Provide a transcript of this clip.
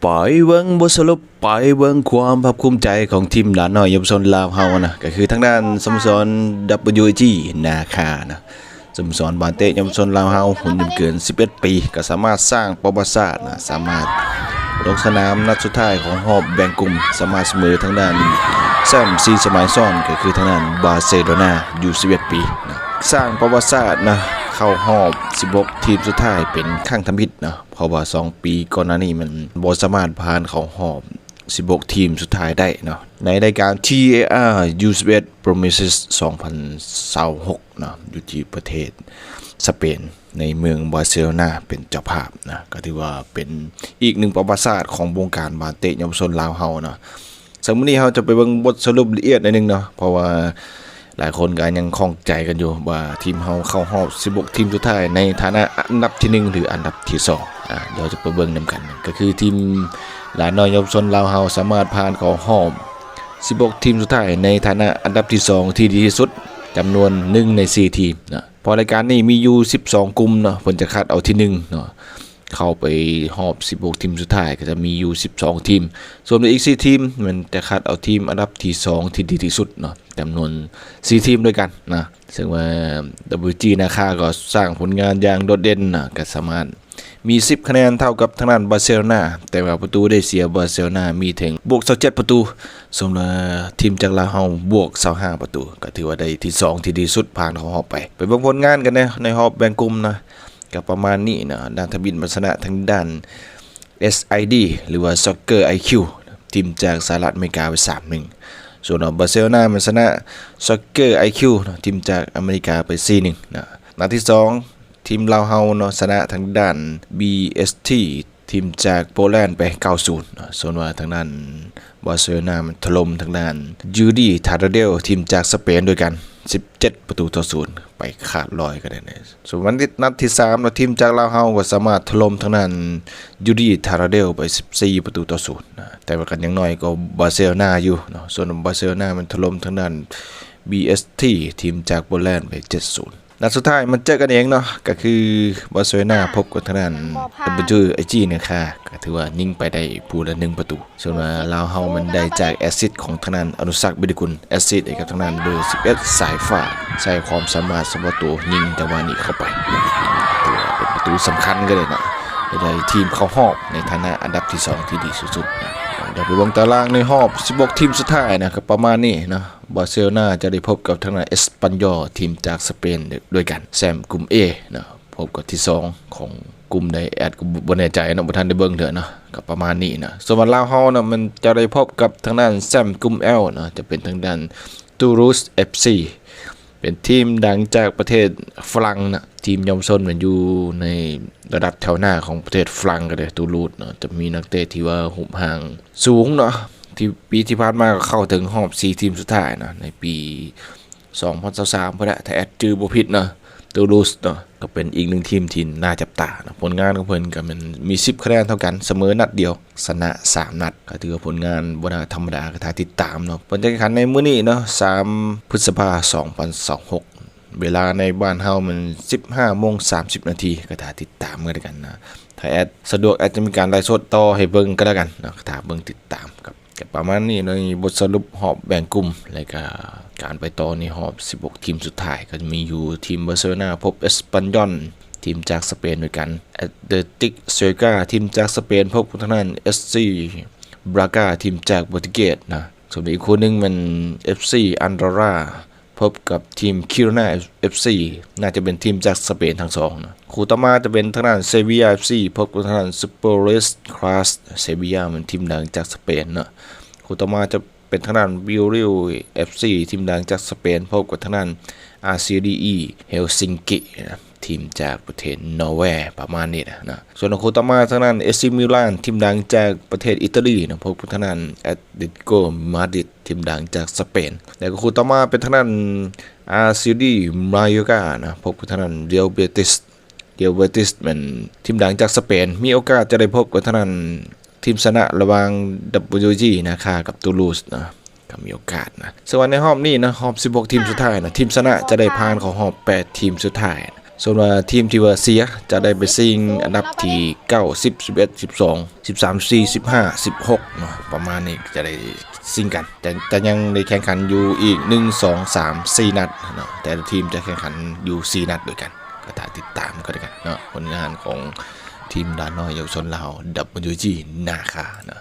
ໄປເບິ່ງບົດສະຫຼຸບ ໄປເບິ່ງຄວາມພາກພູມໃຈຂອງທີມຫຼານນ້ອຍເຍົາວະຊົນລາວເຮົານະ ກໍຄືທາງດ້ານສະໂມສອນ WG ນາຄານະ ສະໂມສອນບານເຕະເຍົາວະຊົນລາວເຮົາ ຮຸ່ນຍົນເກີນສິບເອັດປີ ກໍສາມາດສ້າງປະຫວັດສາດນະ ສາມາດລົງສະໜາມນັດສຸດທ້າຍຂອງຮອບແບ່ງກຸ່ມ ສາມາດສະເໝີທາງດ້ານແຊ້ມສີ່ສະໄໝຊ້ອນ ກໍຄືທາງດ້ານບາເຊໂລນາ ຢູ່ສິບເອັດປີນະ ສ້າງປະຫວັດສາດນະ ເຂົ້າຮອບສິບຫົກທີມສຸດທ້າຍເປັນຄັ້ງທຳອິດນະ. ເພາະວ່າສອງປີກ່ອນໜ້ານີ້ມັນບໍ່ສາມາດຜ່ານເຂົ້າຮອບສິບຫົກທີມສຸດທ້າຍໄດ້ເນາະ ໃນລາຍການ TAR U ສິບເອັດ Promises ສອງພັນຊາວຫົກເນາະ ຢູ່ທີ່ປະເທດສະເປນ ໃນເມືອງບາເຊໂລນາເປັນເຈົ້າພາບນະ ກໍຖືວ່າເປັນອີກໜຶ່ງປະຫວັດສາດຂອງວົງການບານເຕະເຍົາວະຊົນລາວເຮົາເນາະ. ເຊິ່ງມື້ນີ້ເຮົາຈະໄປເບິ່ງບົດສະຫຼຸບລະອຽດໜ້ອຍໜຶ່ງເນາະ ເພາະວ່າຫຼາຍຄົນກໍຍັງຂ້ອງໃຈກັນຢູ່ວ່າທີມເຮົາເຂົ້າຮອບສິບຫົກທີມສຸດທ້າຍໃນຖານະອັນດັບທີໜຶ່ງ ຫຼື ອັນດັບທີສອງ ອາ ດຽວຈະໄປເບິ່ງນຳກັນ ກໍຄືທີມຫຼານນ້ອຍເຍົາວະຊົນລາວເຮົາສາມາດຜ່ານເຂົ້າຮອບສິບຫົກທີມສຸດທ້າຍໃນຖານະອັນດັບທີສອງທີ່ດີທີ່ສຸດ ຈຳນວນໜຶ່ງໃນສີ່ທີມນະ ເພາະລາຍການນີ້ມີຢູ່ສິບສອງກຸ່ມເນາະ ເພິ່ນຈະຄັດເອົາທີໜຶ່ງເນາະ ເຂົ້າໄປຮອບສິບຫົກທີມສຸດທ້າຍ ກໍຈະມີຢູ່ສິບສອງທີມ ສ່ວນອີກສີ່ທີມ ມັນຈະຄັດເອົາທີມອັນດັບທີສອງທີ່ດີທີ່ສຸດເນາະ ຈຳນວນສີ່ທີມດ້ວຍກັນນະ ເຊິ່ງວ່າ WG ນາຄາກໍສ້າງຜົນງານຢ່າງໂດດເດັ່ນນະ ກໍສາມາດມີສິບຄະແນນເທົ່າກັບທາງດ້ານບາເຊໂລນາ ແຕ່ວ່າປະຕູໄດ້ເສຍບາເຊໂລນາມີເຖິງບວກຊາວເຈັດປະຕູ ສ່ວນວ່າທີມຈາກລາວເຮົາບວກຊາວຫ້າປະຕູ ກໍຖືວ່າໄດ້ທີສອງທີ່ດີສຸດ ຜ່ານເຂົ້າຮອບໄປ. ໄປເບິ່ງຜົນງານກັນແດ່ໃນຮອບແບ່ງກຸ່ມນະ ກໍປະມານນີ້ນະ ດ້ານທຳອິດມັນຊະນະທາງດ້ານ SID ຫຼືວ່າ Soccer IQ ທີມຈາກສະຫະລັດອາເມລິກາໄປສາມໜຶ່ງ ສ່ວນວ່າບາເຊໂລນາມັນຊະນະ Soccer IQ ເນາະ ທີມຈາກອາເມລິກາໄປສີ່ໜຶ່ງນະ. ນັດທີສອງ ທີມລາວເຮົາເນາະ ຊະນະທາງດ້ານ BST ທີມຈາກໂປແລນໄປເກົ້າສູນເນາະ ສ່ວນວ່າທາງດ້ານ ບາເຊໂລນາມັນຖະຫຼົ່ມທາງດ້ານ Judy Tadradel ທີມຈາກສະເປນດ້ວຍກັນສິບເຈັດປະຕູຕໍ່ສູນ ໄປຂາດລອຍກັນແດ່. ສ່ວນວັນທີ ນັດທີສາມເນາະ ທີມຈາກລາວເຮົາກໍສາມາດຖະຫຼົ່ມທາງດ້ານ Judy Tadradel ໄປສິບສີ່ປະຕູຕໍ່ສູນນະ ແຕ່ວ່າກໍຍັງໜ້ອຍກວ່າບາເຊໂລນາຢູ່ເນາະ ສ່ວນບາເຊໂລນາມັນຖະຫຼົ່ມທາງດ້ານ BST ທີມຈາກໂປແລນໄປເຈັດສູນ. ນັດສຸດທ້າຍມາເຈີກັນເອງເນາະ ກໍຄືບາເຊໂລນາພົບກັບທາງດ້ານ WG ນາຄາ ກໍຖືວ່າຍິງໄປໄດ້ຜູ້ລະໜຶ່ງປະຕູ ສ່ວນວ່າລາວເຮົາມັນໄດ້ຈາກແອັດຊິດຂອງທາງດ້ານອະນຸສັກ ວິດຍາກຸນ ແອັດຊິດໃຫ້ກັບທາງດ້ານເບີສິບເອັດ ສາຍຟ້າ ໃຊ້ຄວາມສາມາດສະເພາະໂຕຍິງຈັງຫວະນີ້ເຂົ້າໄປ ຖືວ່າເປັນປະຕູສຳຄັນກໍໄດ້ນະ ໄດ້ທີມເຂົ້າຮອບໃນຖານະອັນດັບທີສອງທີ່ດີສຸດໆນະ. ດຽວໄປເບິ່ງຕາລາງໃນຮອບສິບຫົກທີມສຸດທ້າຍນະ ກໍປະມານນີ້ເນາະ ບາເຊໂລນາຈະໄດ້ພົບກັບທາງດ້ານເອສປານຢໍ ທີມຈາກສະເປນດ້ວຍກັນ ແຊ້ມກຸ່ມ A ເນາະ ພົບກັບທີສອງຂອງກຸ່ມໃດ ແອັດກໍບໍ່ແນ່ໃຈເນາະ ບໍ່ທັນໄດ້ເບິ່ງເທື່ອເນາະ ກໍປະມານນີ້ນະ. ສ່ວນວ່າລາວເຮົານະ ມັນຈະໄດ້ພົບກັບທາງດ້ານແຊ້ມກຸ່ມ L ເນາະ ຈະເປັນທາງດ້ານ Toulouse FC ເປັນທີມດັງຈາກປະເທດຝຣັ່ງນະ ທີມເຍົາວະຊົນມັນຢູ່ໃນລະດັບແຖວໜ້າຂອງປະເທດຝຣັ່ງກໍໄດ້ Toulouse ເນາະ ຈະມີນັກເຕະທີ່ວ່າຮູບຮ່າງສູງເນາະ ທີ່ປີທີ່ຜ່ານມາກໍເຂົ້າເຖິງຮອບສີ່ທີມສຸດທ້າຍນະ ໃນປີສອງພັນຊາວສາມພຸ້ນແຫຼະ ຖ້າແອັດຈື່ບໍ່ຜິດເນາະ Toulouse ເນາະ ກໍເປັນອີກໜຶ່ງທີມທີ່ໜ້າຈັບຕາເນາະ ຜົນງານຂອງເພິ່ນກໍແມ່ນມີສິບຄະແນນເທົ່າກັນ ສະເໝີນັດດຽວ ຊະນະສາມນັດ ກໍຖືວ່າຜົນງານບໍ່ໜ້າທຳມະດາ ກໍຖ້າຕິດຕາມເນາະ. ເພິ່ນຈະແຂ່ງຂັນໃນມື້ນີ້ເນາະ ສາມ ພຶດສະພາ ສອງພັນຊາວຫົກ ເວລາໃນບ້ານເຮົາແມ່ນສິບຫ້າໂມງສາມສິບນາທີ ກໍຖ້າຕິດຕາມກັນແລ້ວກັນນະ ຖ້າແອັດສະດວກ ແອັດຈະມີການໄລຟ໌ສົດຕໍ່ໃຫ້ເບິ່ງກໍແລ້ວກັນເນາະ ກໍຖ້າເບິ່ງຕິດຕາມກັບ ກໍປະມານນີ້ເນາະ ບົດສະຫຼຸບຮອບແບ່ງກຸ່ມ ແລະກະການໄປຕໍ່ໃນຮອບສິບຫົກທີມສຸດທ້າຍ ກໍຈະມີຢູ່ທີມບາເຊໂລນາພົບເອສປານຢໍ ທີມຈາກສະເປນດ້ວຍກັນ ແອັດເລຕິກເຊກາ ທີມຈາກສະເປນ ພົບກັບທາງດ້ານ ເອຟຊີ ບຣາກາ ທີມຈາກໂປຣຕຸເກດນະ. ສ່ວນອີກຄູ່ໜຶ່ງແມ່ນ ເອຟຊີ ອັນດຣາ ພົບກັບທີມຄິໂຣນາ ເອຟຊີ ໜ້າຈະເປັນທີມຈາກສະເປນທັງສອງນະ. ຄູ່ຕໍ່ມາຈະເປັນທາງດ້ານເຊວິຢາ ເອຟຊີ ພົບກັບທາງດ້ານ ສະເປີເຣສ ຄຣາສ ເຊວິຢາແມ່ນທີມດັງຈາກສະເປນເນາະ. ຄູ່ຕໍ່ມາຈະເປັນທາງດ້ານວິລຣິວ ເອຟຊີ ທີມດັງຈາກສະເປນ ພົບກັບທາງດ້ານ ອາຊີດີອີ ເຮລຊິງກີນະ ທີມຈາກປະເທດນໍເວ ປະມານນີ້ນະ. ສ່ວນຄູ່ຕໍ່ມາທາງດ້ານ ເອຊີ ມິລານ ທີມດັງຈາກປະເທດອີຕາລີນະ ພົບກັບທາງດ້ານ ແອັດເລຕິໂກ ມາດຣິດ ທີມດັງຈາກສະເປນ. ແລ້ວກໍຄູ່ຕໍ່ມາເປັນທາງດ້ານ ອາຊີດີ ມາໂຍການະ ພົບກັບທາງດ້ານ ຣຽວ ເບຕິສ ຣຽວ ເບຕິສ ແມ່ນທີມດັງຈາກສະເປນ ມີໂອກາດຈະໄດ້ພົບກັບທາງດ້ານທີມຊະນະລະຫວ່າງ ດັບເບິນຢູຈີ ນາຄາ ກັບ ຕູລູສ ນະ ກໍມີໂອກາດນະ. ສ່ວນໃນຮອບນີ້ນະ ຮອບສິບຫົກທີມສຸດທ້າຍນະ ທີມຊະນະຈະໄດ້ຜ່ານເຂົ້າຮອບແປດທີມສຸດທ້າຍ. ສ່ວນວ່າທີມທີ່ວ່າເສຍຈະໄດ້ໄປຊິງອັນດັບທີເກົ້າ ສິບ ສິບເອັດ ສິບສອງ ສິບສາມ ສິບສີ່ ສິບຫ້າ ສິບຫົກເນາະ ປະມານນີ້ຈະໄດ້ຊິງກັນ ຈະ ຈະຍັງໄດ້ແຂ່ງຂັນຢູ່ອີກ ໜຶ່ງ ສອງ ສາມ ສີ່ ນັດເນາະ ແຕ່ລະທີມຈະແຂ່ງຂັນຢູ່ສີ່ນັດດ້ວຍກັນ ກໍຖ້າຕິດຕາມກໍແລ້ວກັນເນາະ ຜົນງານຂອງທີມດາວນ້ອຍເຍົາວະຊົນລາວ WG ນາຄາເນາະ.